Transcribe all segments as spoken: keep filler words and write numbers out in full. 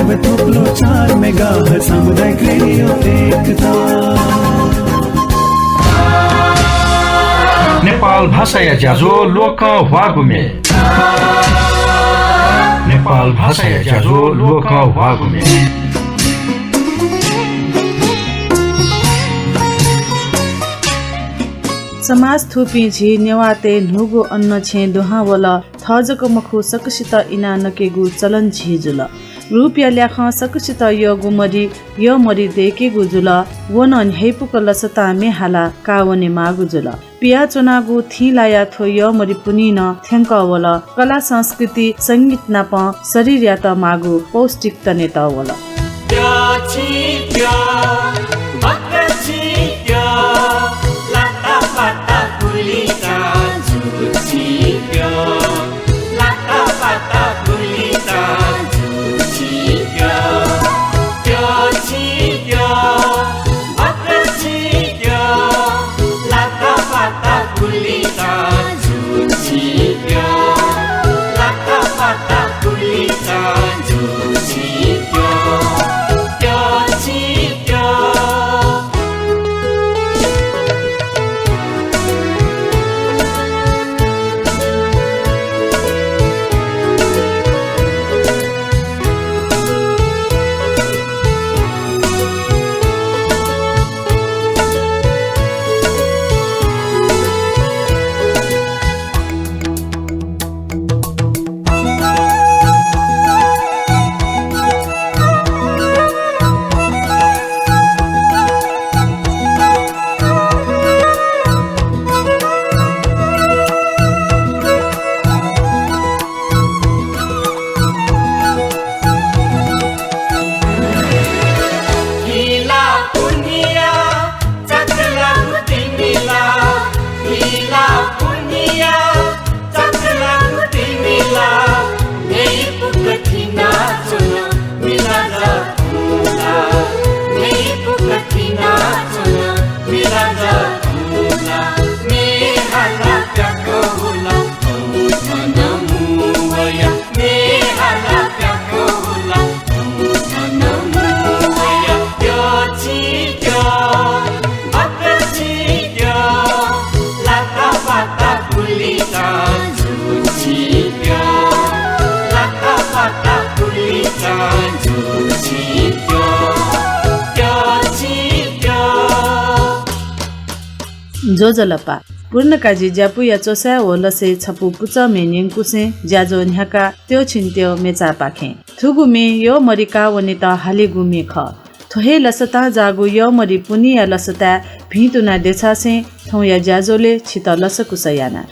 थुप्लो चार मेगाहर्ट्ज सामुदायिक रेडियो एकता। नेपाल भाषाया ज्याझ्वः ल्वकं ह्वाःगु म्ये। नेपाल भाषाया ज्याझ्वः ल्वकं ह्वाःगु म्ये। समाज थूपिं झी नेवाःतय् न्हूगु अन्न छेँ दुहां वल। थः जक मखु, सकसित इनाः नकेगु चलन झी जुल। रूपया ल्याखं सकसित यःगु मरि, यःमरि दय्केगु जुल। व नं न्ह्याइपुक लसतां म्ये हालाः काः वनेमाःगु जुल। पियाच्वनागु थिं लाया थ्व यःमरि पुन्हि नं थ्यंकः वल। कला संस्कृति संगीत नापं शरीरयात माःगु पौष्टिक तनेत वल। ज्वजलपा। पूर्णकाजी ज्यापुया च्वसाय् व लसय् छपु पुचः म्ये न्यंकुसें ज्याझ्वः न्ह्याकाः त्यःछिन्त्यः मेचापाखें। थुगु म्ये यःमरि काः वनेत हालेगु म्ये खः। थ्व हे लसतां जाःगु यःमरि पुन्हिया लसताय् भिंतुना देछासें थौंया ज्याझ्वलय् छितः लसकुस याना।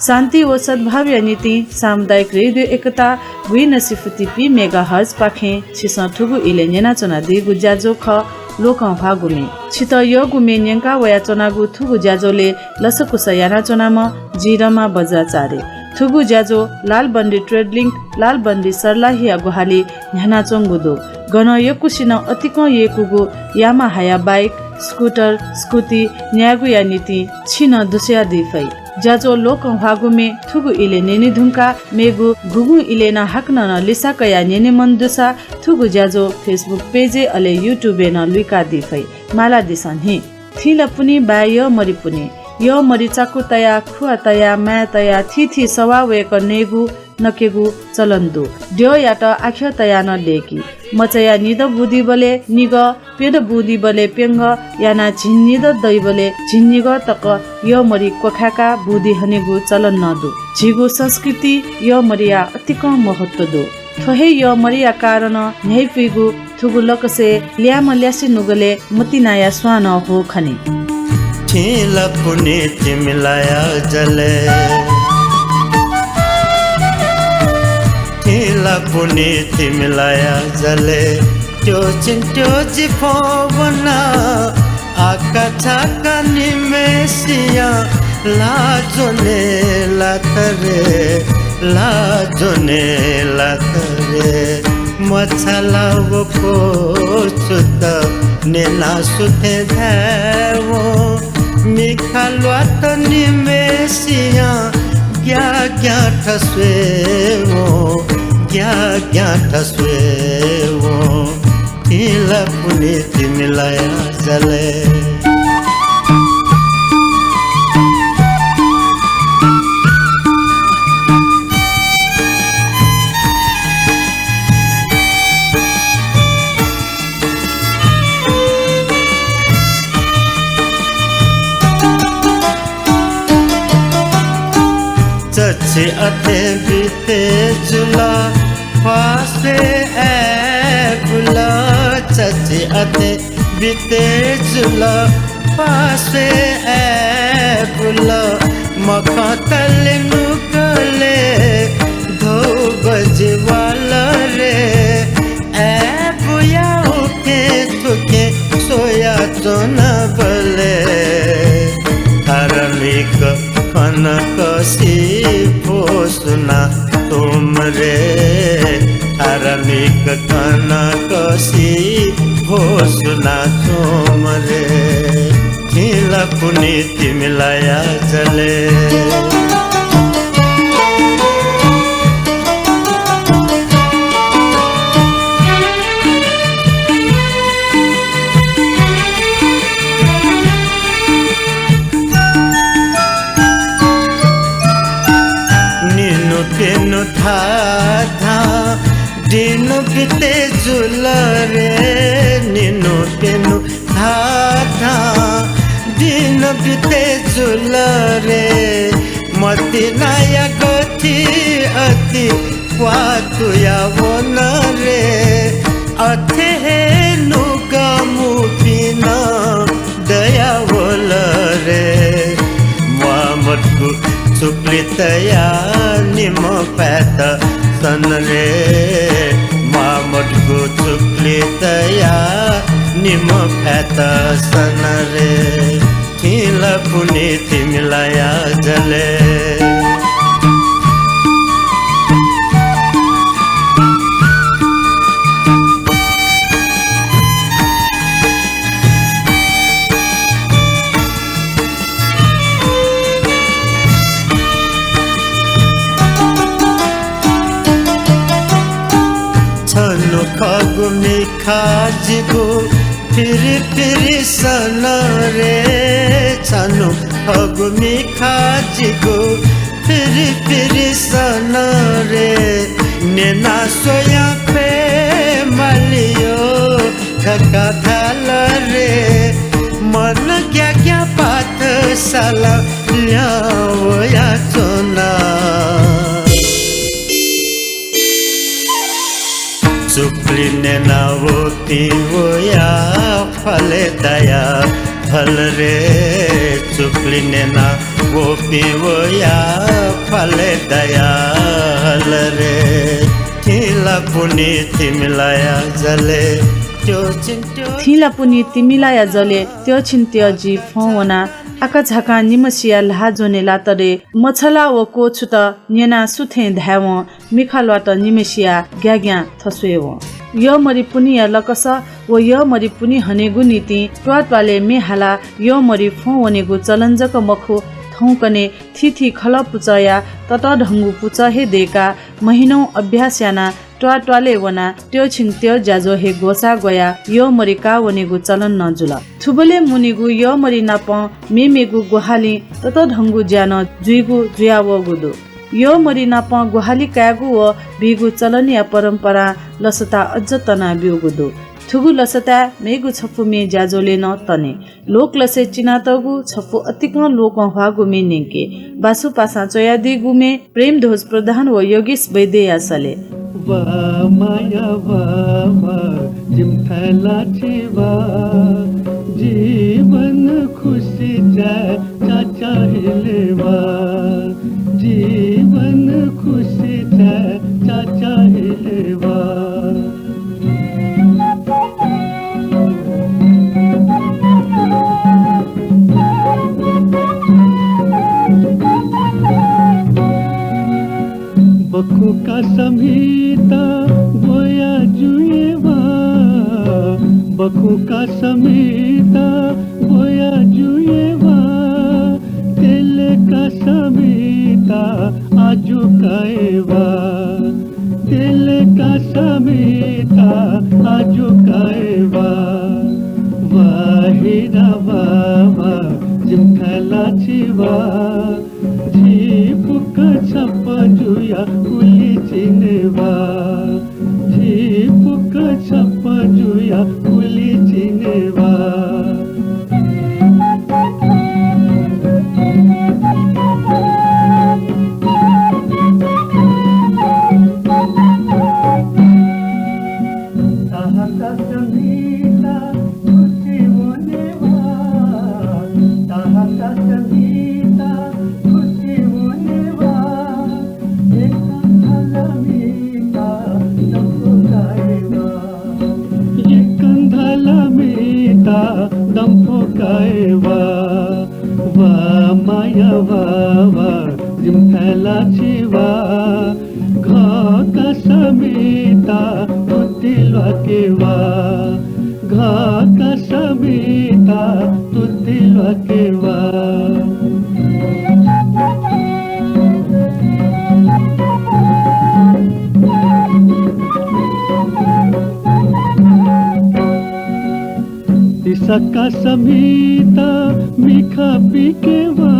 शान्ति व सद्भावया निंतिं सामुदायिक रेडियो एकता गुइनसिफुति पी मेगाहर्ज पाखें छिसं थुगु इलय् न्यनाच्वनादीगु ज्याझ्वः खः लोकंह्वाःगु म्ये। छितः यःगु म्ये न्यंका वयाच्वनागु थुगु ज्याझ्वलय् लसकुस यानाच्वनाम्ह जि रमा बज्राचार्य। थुगु ज्याझ्वः लालबन्दी ट्रेड लिंक, लालबन्दी सर्लाहीया ग्वाहालिं न्ह्यानाच्वंगु दु। गनं यक्वसिनं अतिकं यय्कूगु यामाहाया बाइक, स्कुटर, स्कुटी न्यायेगुया निंतिं छिं नं दुस्वयादी फइ। ज्याझ्वः लोकंह्वाःगु म्ये थुगु इलय् न्यने धुंकाः मेगु गुगुं इलय् नं हाकनं नं लिसा कयाः न्यने मन दुसा थुगु ज्याझ्वः Facebook पेजय् अले YouTube-य् नं लुइकादी फइ। मालादिसँ नि। थीला पुन्हि बाय् यःमरि पुन्हि। यःमरि चाकु तयाः, खुवा तयाः, माय् तयाः थीथी सवाः वय्कः नयेगु नकेगु चलन दु। द्यःयात आख्यः तयाः नं दय्की। मचाया निदँ बूदीबलय् निगः, प्यदँ बूदीबलय् प्यंगः यानाः झिंनिदँ दइबलय् झिंनिगः तक यःमरि क्वखाय्काः बूदी हनेगु चलन नं दु। झीगु संस्कृतिइ यःमरिया अतिकं महत्व दु। थ्व हे यःमरिया कारणं न्ह्याइपुइगु थुगु लकसय् ल्याय्म्ह ल्यासे नुगलय् मतिनाया स्वां नं ह्वः खनी। थिंला पुन्हि तिमिलाया जलय्, थिंला पुन्हि तिमिलाया जलय्, त्योचिं त्योचि फ्वं वना आकाझाकां निम्हय्सियां ला ज्वने लात रे, ला ज्वने लात रे। मछाला व क्वछुत न्यनाः सु थें धायेवं, मिखा ल्वात निम्हय्सियां ग्याग्यां थस्वयेवं, ग्याग्यां थस्वयेवं। थिंला पुन्हि तिमिलाया जलय्। चच्छि अथें बिते जुल, पास्वय् अय्‌बुल। चच्छि अथें बिते जुल, पास्वय् अय्‌बुल। मखंतले नुगलय् धौ बजि वाल रे। अय्‌बुया उखें थुखें स्वयाच्वनाबलय् धार्मिक खँ नं कःसि भ्वसुना च्वंम्ह रे, धार्मिक खँ नं कःसि भ्वसुना च्वंम्ह रे। थिंला पुन्हि तिमिलाया जलय्। निन्हु प्यन्हु धाधां दिं बिते जुल रे, निन्हु प्यन्हु धाधां दिं बिते जुल रे। मतिनाया गथि अति क्वातुया वन रे। अथे हे नुगः मुपिं नं दया वल रे। म्वाःमदुगु चुक्लि तयाः निम्ह फायेत सन रे। म्वाःमदुगु चुक्लि तयाः निम्ह फायेत सन रे। थिंला पुन्हि तिमिलाया जलय्। छन्हु खःगु मिखा जिगु फिरि फिरि सन रे। छन्हु खःगु मिखा जिगु फिरि फिरि सन रे। न्यना स्वयां ख्वये मालियो धकाः धाल रे। मन ग्याग्यां पाठशाला ल्याहां वयाच्वना। चुक्लि न्यना वःपिं वया ख्वालय् दाया भल रे। चुक्लि न्यना वःपिं वया ख्वालय् दयाहल रे, थिंलापुनि तिमिलाया जलय् त्योछिन त्योः। थिंलापुनि तिमिलाया जलय् त्योछिन त्योः जि फ्वं वना। आकाझाकां निम्हसिया ल्हाः ज्वने लात रे। मछला व क्वछुत न्यनाः सु थें धायेवं मिखा ल्वात निम्हसिया ग्याग्यां थस्वयेवं। यःमरि पुनिया लकस व यःमरि पुनि हनेगु निंतिं त्वाःत्वालय् म्ये हालाः यःमरि फ्वं वनेगु चलन जक मखु, थौंकन्हय् थीथी खलः पुचःया ततःधंगु पुचः हे दय्काः महिनौं अभ्यास यानाः त्वाःत्वालय् वनाः त्योछिन त्योः ज्याझ्वः हे ग्वसाः ग्वयाः यःमरि काः वनेगु चलन नं जुल। थुबलय् मुनिगु यःमरि नाप मेमेगु ग्वहालिं ततःधंगु ज्या नं जुइगु जुयावःगु दु। यःमरि नाप ग्वहालि कायेगु व बीगु चलनया परम्परां लसता अझ तनाब्यूगु दु। थुगु लसताय् मेगु छपु म्ये ज्याझ्वलय् नं तने। लोकलसय् चिनातःगु छपु अतिकं लोकं ह्वाःगु म्ये न्यंके। बासुपासां च्वयादीगु म्ये प्रेमध्वज प्रधान व योगेश वैद्यया सलय्। वा माया वा, वा जिमिथाय् ला छि वा, जीवन खुसी चाये चाचाहिले वा, जीवन खुसी चाये चाचाहिले वा। बखुंकासा म्हिता ब्वया जुये वा, बखुंकासा म्हिता ब्वया जुये वा, तेलकासा म्हिता आजु काये वा, तेलकासा म्हिता आजु काये वा। वा हिरा वा, वा जिमिथाय् ला छि वा, झी फुक्क छप्पँ जुयाः उलि चिने वा, झी फुक्क छप्पँ जुयाः उलि चिने वा। ताहाकासा म्हिता खुसी वने वा, ताहाकासा म्हिता खुसी वने वा, एकंधाला म्हिता दंफु काये वा, एकंधाला म्हिता दंफु काये वा। वा माया वा, वा जिमिथाय् ला छि वा, घःकासा म्हिता तुति ल्वाके वा, घःकासा म्हिता तुति ल्वाके वा। तिसाकासा म्हिता मिखा पिके वा,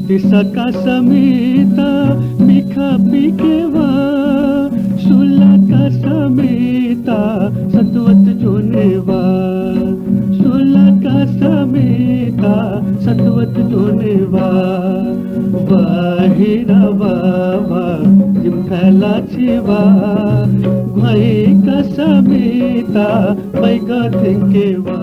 तिसाकासा म्हिता मिखा पिके वा, सुलाकासा म्हिता सतवत ज्वने वा, सुलाकासा म्हिता सतवत ज्वने वा। वा हिरा वा, वा जिमिथाय् ला छि वा, घ्वाइकासा म्हिता बैगः थ्यंके वा।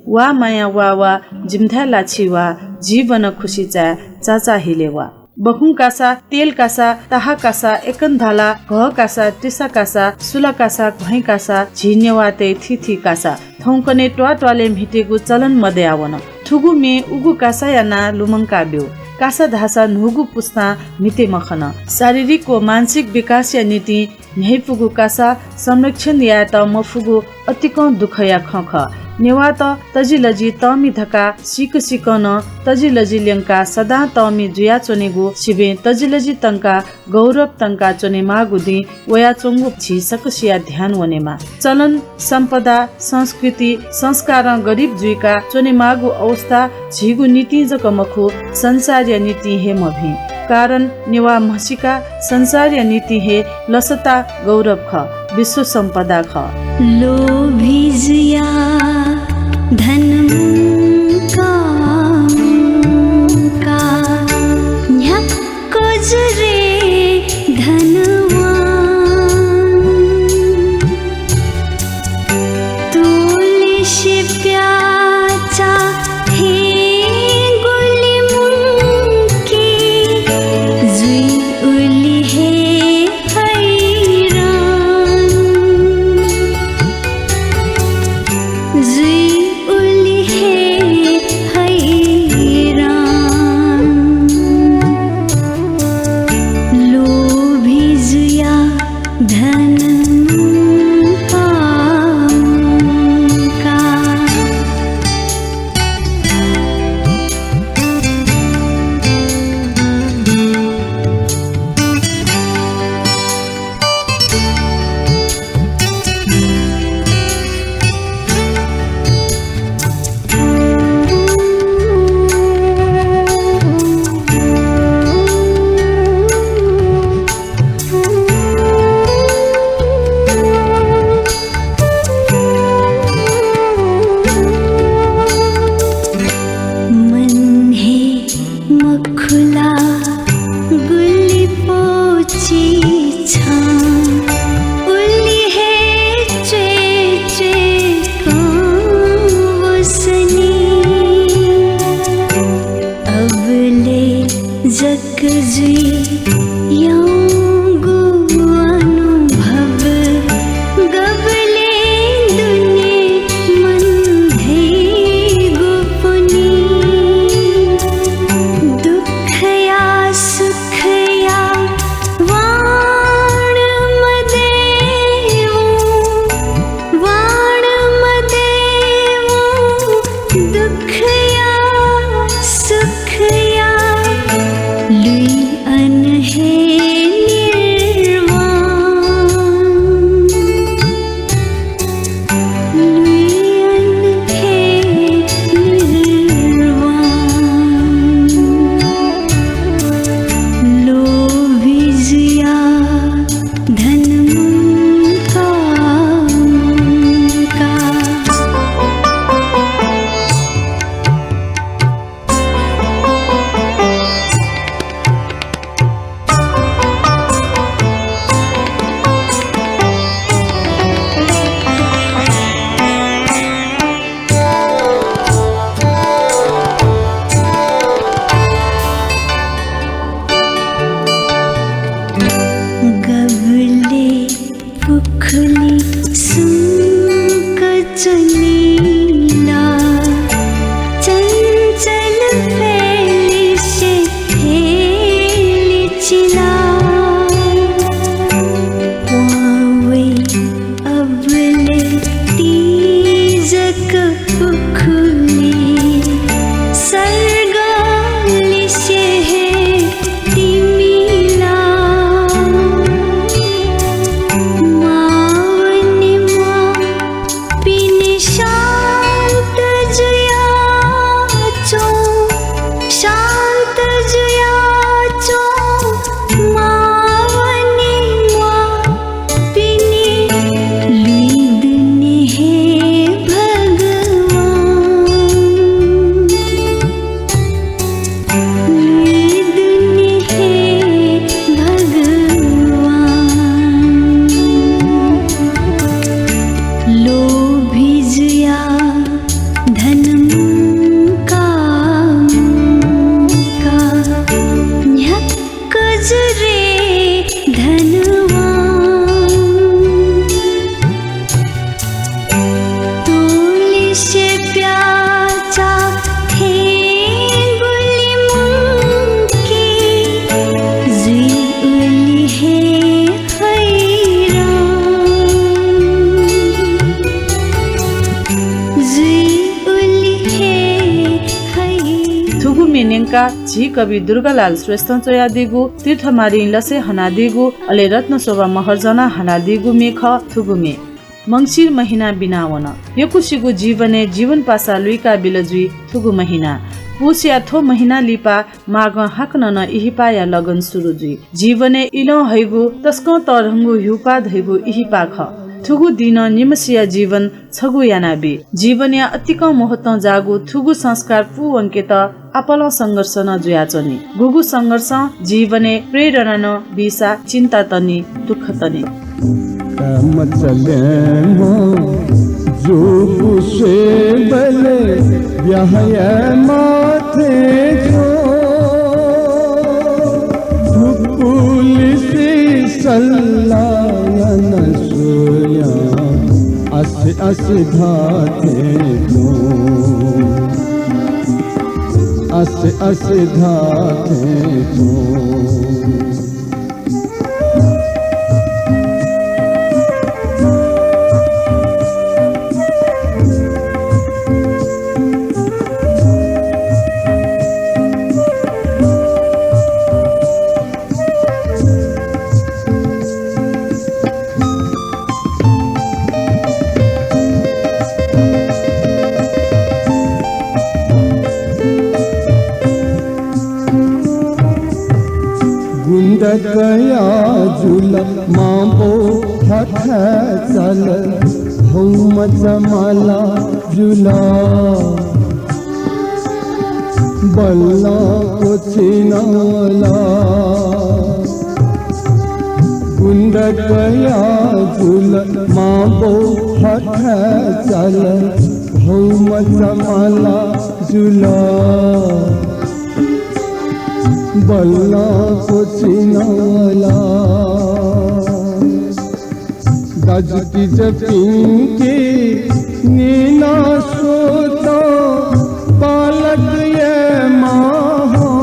वा माया वा, वा जिमिथाय् ला छि वा, जीवन खुसी चाये चाचाहिले वा। बखुंकासा, तेलकासा, ताहाकासा, एकंधाला, घःकासा, तिसाकासा, सुलाकासा, घ्वाइकासा, झी नेवाःतय् थीथी कासा। थौंकन्हय् त्वाःत्वालय् म्हितेगु चलन मदयावन। थुगु म्ये उगु कासाया नां लुमंका ब्यू। कासा धाःसा न्हूगु पुस्तां म्हिते मखन। शारीरिक व मानसिक विकासया निंतिं न्ह्याइपुगु कासा संरक्षण यायेत मफुगु अतिकं दुःखया खँ खः। नेवाःत तजिलजि तःमि धकाः सीक सीकं नं तजिलजि ल्यंकाः सदां तःमि जुयाच्वनेगु सिबें तजिलजि तंकाः गौरव तंका च्वनेमाःगु दिं वयाच्वंगु झी सकसिया ध्यान वनेमाः। चलन, सम्पदा, संस्कृति, संस्कारं गरिब जुइका च्वनेमाःगु अवस्था झीगु निंतिं जक मखु, संसारया निंतिं हे मभिं। कारण नेवाः म्हसीका संसारया निंतिं हे लसता गौरव खः, विश्व सम्पदा खः। लोभी जुयाः धन मुंका मुंका न्ह्याक्क जु रे धनवान। तोलेसे प्याःचाः थें गुलि धन मुंका। मन हे मखुला गुलि पोची छं, उलि हे च्वय् च्वय् कं वसनी। अबलय् जक जुइ यंगु अनुभव, गबलें दुने मन धइगु पुनि। दुःखया सुखया वाण मदेवं, वाण मदेवं, दुःखया सुखया लुइ अन हे निर्वाण, लुइ अन हे निर्वाण। लोभी जुया धन मुंका मुंका। गबलें पुखुली सुंक च्वनीला, चंचल फय्‌लिसे फय्‌लि चिला। वां वइ अबलय् तीजक पुखुली, सर्ग लिसे हे तिमिला। मां व निम्वाः पिने शान्त जुया च्वँ, शान्त जुया च्वँ। मां व निम्वाः पिने लुइदुने हे भगवान, लुइदुने हे भगवान। लोभी जुया धन मुंका मुंका, न्ह्याक्क जु रे धनवान। तोलिसे प्याचा थें गुलि मुंकी, जुइ उलि हे हैरान, जुइ उलि हे हैरान। थुगु म्ये न्यंकाः झी कवि दुर्गालाल श्रेष्ठं च्वयादीगु, तीर्थमारिं लसय् हनादीगु, अले रत्नशोभा महर्जनं हनादीगु म्ये खः थुगु म्ये। मंसिर महिना बिना वन। यक्वसिगु जीवनय् जीवन पासा लुइका बिल जुइ थुगु महिना। पुसया थ्व महिना लिपा माघं हाकनं नं इहिपाया लगन सुरु जुइ। जीवनय् इलं हइगु तसकं तःधंगु ह्युपा धइगु इहिपा खः। थुगु दिनं निम्हसिया जीवन छगू यानाबी। जीवनया अतिकं महत्वं जाःगु थुगु संस्कार पूवंकेत आपालं संघर्ष नं जुयाच्वनी। गुगु संघर्षं जीवनय् प्रेरणा नं बीसा चिन्ता तनी, दुःख तनी। कामचलेमा जूगु स्वयेबलय् ब्याहा यायेमाः थें च्वं। धुकुलिसे सल्लाह याना स्वयां आसे आसे धाःथें च्वं। आसे आसे धाःथें च्वं। कया जुल, मांबौ थथे चल, हौमचा माला जुल। बल्लां क्वचिनाला। गुंडकया जुल, मांबौ थथे चल, हौमचा माला जुल। बल्लां क्वचिनाला। दाजुकिजापिंके निना स्वतं बालक यायेमाः हं।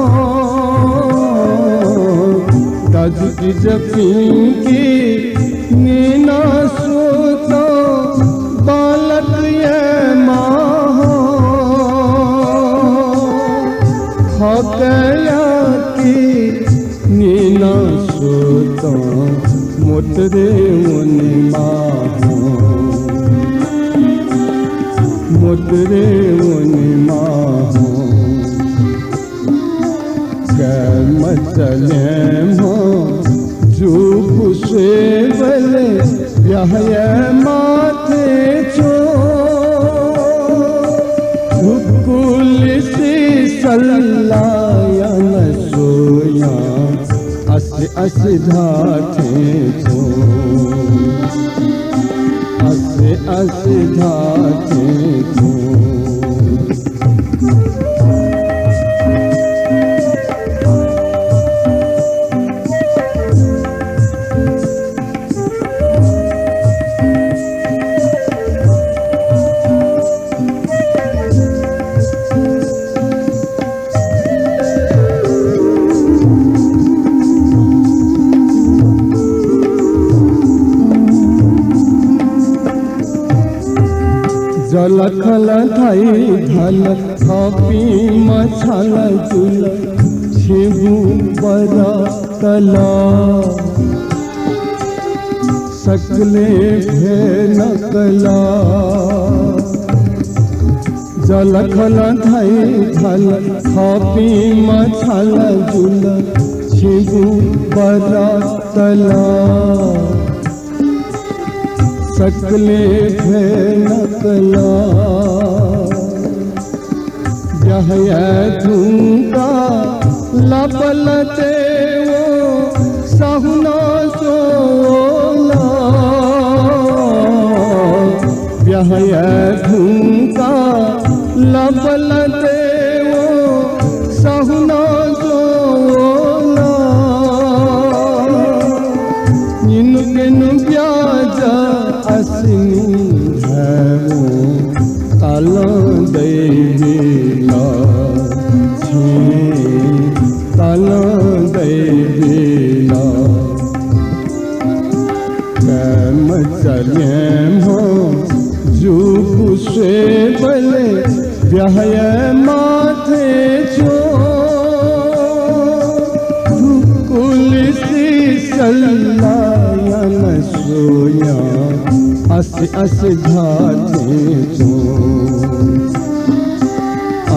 दाजुकिजापिंके निना स्वतं बालक यायेमाः हं। खः काय्‌याके निना स्वतं मोटरय् वनेमाः हं, मोटरय् वनेमाः हं। काय्‌मचा ल्याय्‌म्ह जूगु स्वयेबलय् ब्याहा यायेमाः थें च्वं। धुकुलिसे सल्लाह याना स्वयां आसे आसे धाःथें च्वं। आसे आसे धाःथें च्वं। जःलाखःला धाइ धाल, थःपिं मछाला जुल, छिगु बरतला सकलें भ्वय् नकला। जःलाखःला धाइ धाल, थःपिं मछाला जुल, छिगु बरतला सकलें भ्वय् नकला। ब्याहा याये धुंकाः लापलाते व साहुनं स्वल। ब्याहा याये धुंकाः लापलाते व साहुनं स्वल। निन्हु प्यन्हु ब्याहा आसें न्हिं धायेवं तालं दइबिल, छिं तालं दइबिल। काय्‌मचा ल्याय्‌म्ह जूगु स्वयेबलय् ब्याहा यायेमाः थें च्वं। धुकुलिसे सल्लाह याना स्वयां आसे आसे धाःथें च्वं।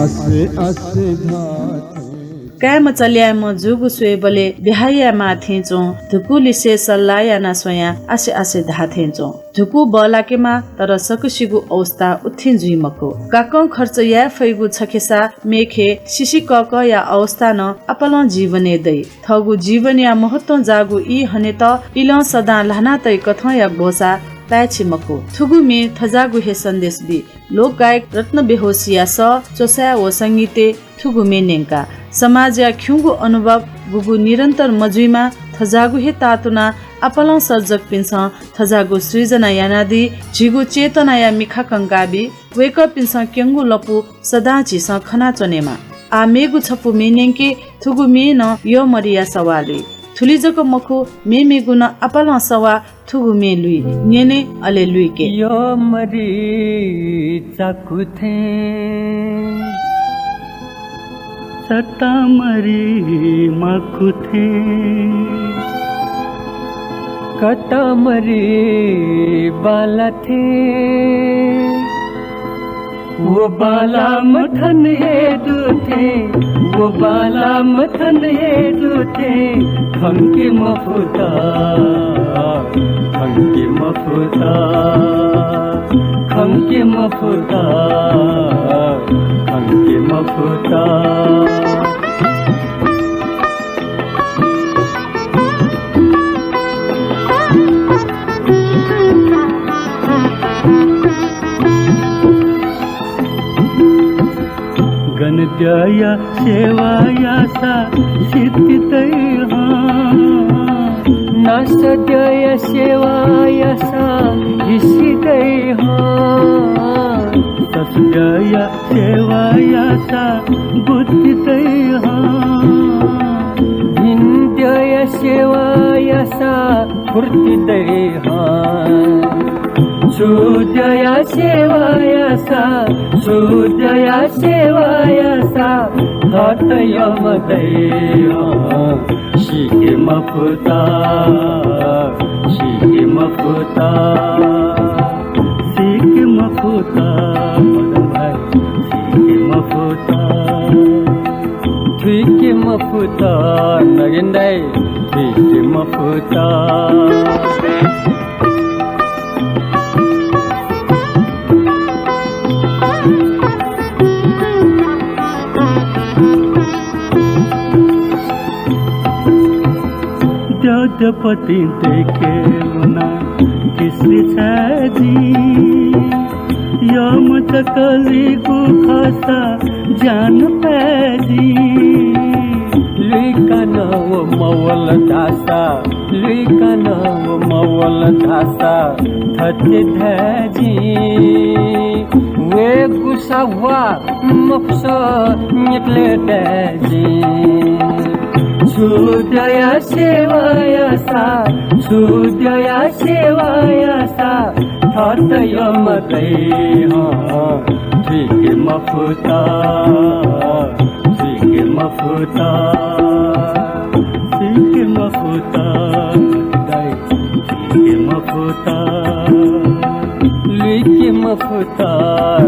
आसे आसे धाःथें। काय्‌मचा ल्याय्‌म्ह जूगु स्वयेबलय् ब्याहा यायेमाः थें च्वं। धुकुलिसे सल्लाह याना स्वयां आसे आसे धाःथें च्वं। धुकू बःलाकेमाः, तर सकसिगु अवस्था उथिं जुइ मखु। काकं खर्च याये फइगु छखेसा मेखे सिसिकःकःया अवस्था नं आपालं जीवनय् दइ। थःगु जीवनया महत्वं जाःगु ई हनेत इलं सदां ल्हाना तइकथंया ग्वसाः पाय्‌छि मखु। थुगु म्यें थज्याःगु हे सन्देश बी। लोकगायक रत्न बेहोशीया सः, च्वसाय् व संगीतय् थुगु म्ये न्यंकाः समाजया खिउँगु अनुभव गुगु निरन्तर मजुइमा थज्याःगु हे तातुनाः आपालं सर्जकपिन्सं थज्याःगु सृजना यानादी। झीगु चेतनाया मिखा कंकाबी। वय्कःपिन्सं क्यंगु लँपु सदां झीसं खनाच्वनेमा। आः मेगु छपु म्ये न्यंके। थुगु म्यें नं यःमरिया सवाः लुइ। थुलि जक मखु, मेमेगु नं आपालं सवाः थुगु म्ये लुइ। न्यने अले लुइके। यःमरि चाकु थें, सतामरि माकु थें, कतामरि बाला थें, व बांलाःम्ह थन हे दु थें, व बांलाःम्ह थन हे दु थें, खंके मफुत, खंके मफुत, खंके मफुत, खंके मफुत। गन द्यःया सेवा याःसा सिद्धि दइ हं। नासः द्यःया सेवा याःसा हिसि दइ हं। ससः द्यःया सेवा याःसा बुद्धि दइ हं। भिं द्यःया सेवा याःसा फुर्ति दइ हं। छु द्यःया सेवा याःसा, छु द्यःया सेवा याःसा थःत यम दइ हं। सीके मफुत, सीके मफुत, सीके मफुत, मदन भाइ, सीके मफुत। थुइके मफुत, नगेन दाइ, थुइके मफुत। द्यःद्यःपतिं दय्के वना किसि छाय् जिं। यःम्ह जक लुइगु खःसा ज्यान पाय् जिं। लुइकानं व मवल धाःसा, लुइकानं व मवल धाःसा थथे धाये जिं। वयेगु सवाः मखुस निकले दाये जिं। छु द्यःया सेवा याःसा, छु द्यःया सेवा याःसा थःत यम दइ हं। थुइके मफुत, थुइके मफुत, थुइके मफुत, दाइ, थुइके मफुत। लुइके मफुत,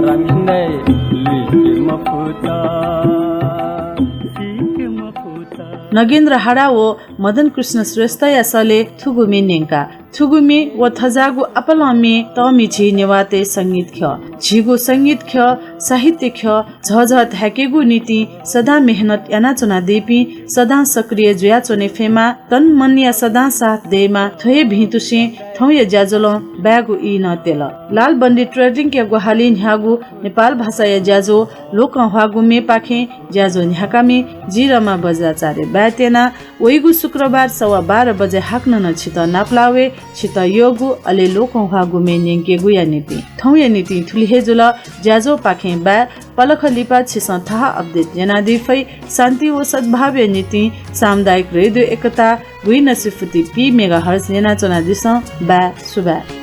रामिन दाइ, लुइके मफुत, थुइके मफुत। नगेन्द्र हाडा व मदन कृष्ण श्रेष्ठया सलय् थुगु म्ये न्यंका। थुगु म्ये व थज्याःगु आपालं म्ये तःमि झी नेवाःतय् संगीत ख्यः। झीगु संगीत ख्यः, साहित्य ख्यः झःझः धाय्केगु निंतिं सदां मेहनत यानाच्वनादीपिं सदां सक्रिय जुयाच्वने फयेमा, तन मनया सदां साथ दयेमा। थ्व हे भिंतुसें थौंया ज्याझ्वलं बायेगु ई नं त्यल। लालबन्दी ट्रेडिङया ग्वाहालिं न्ह्याःगु नेपाल भाषाया ज्याझ्वः लोकंह्वाःगु म्येपाखें ज्याझ्वः न्ह्याकामि जि रमा बज्राचार्य बाय् त्यना। वइगु शुक्रबार सवा बाह्र बजे हाकनं नं छितः नापलाः वये। छितः यःगु अले लोकंह्वाःगु म्ये न्यंकेगुया निंतिं। थौंया निंतिं थुलि हे जुल। ज्याझ्वःपाखें बाय्। पलख लिपा छिसं थाहा update ल्यनादी फइ। शान्ति व सद्भावया निंतिं सामुदायिक रेडियो एकता गुइनसि फुति पी megahertz न्यनाच्वनादिसँ। बाय्, सुभाय्।